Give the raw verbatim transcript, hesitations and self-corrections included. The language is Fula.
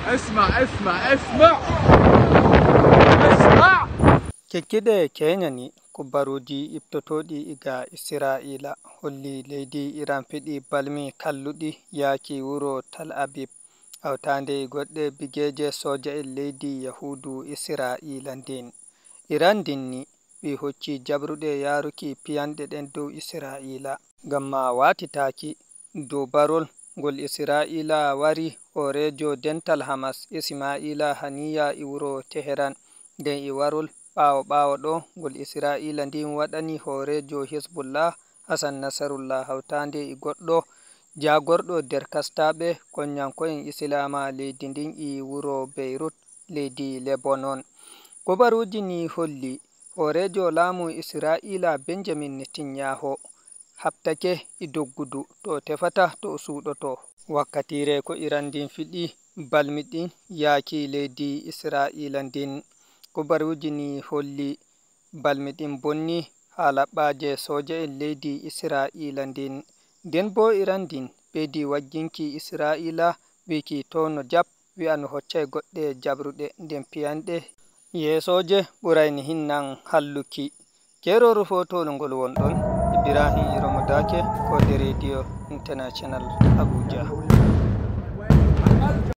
اسمع، اسمع، اسمع، اسمع. Kikkiɗe keñani kubaruuji iɓtotooɗi iga Isra'iila holli leydi Iran fiɗi balmi kalluɗi yaaki wuro Tal Abib, hawtaande e goɗɗe bigeeje sooja'en leydi Yahuudu Isra'iila ndin. Iran ndin ni ɓe hocci jabruɗe yaaruki piyanɗe ɗen dow Isra'iila. Ngam ma waatitaaki dow barol ngol Isra'iila wari hooreejo dental Hamas Isma'iila Haniya e wuro Teheran. Nden e warol ɓaawo ɓaawo ɗo ngol Isra'iila ndin waɗani hooreejo Hezbollah Hasan Nasarullah hawtaande e goɗɗo jaagorɗo nder kastaaɓe konñanko'en Islaama leydi ndin e wuro Beirut leydi Lebanon. Kubaruuji ni holli hooreejo laamu Isra'iila Benjamin Netanyahu haɓtake e doggudu to o tefata to o suuɗoto. Wakkatiire ko Iran ndin fiɗi balmi ɗin yaaki leydi Isra'iila ndin. Kubaruuji ni holli balmi ɗin bonni haa laɓɓaaje sooja'en leydi Isra'iila ndin. Nden boo Iran ndin ɓeydi wagginki Isra'iila wiiki to no jaɓ wi'a no hoccay goɗɗe jabruɗe nden piyanɗe yeesooje ɓurayni hinnan halluki. Keerooru footowol ngol wonɗon Ibrahim Iromo Daake ko de Radio International Abuja.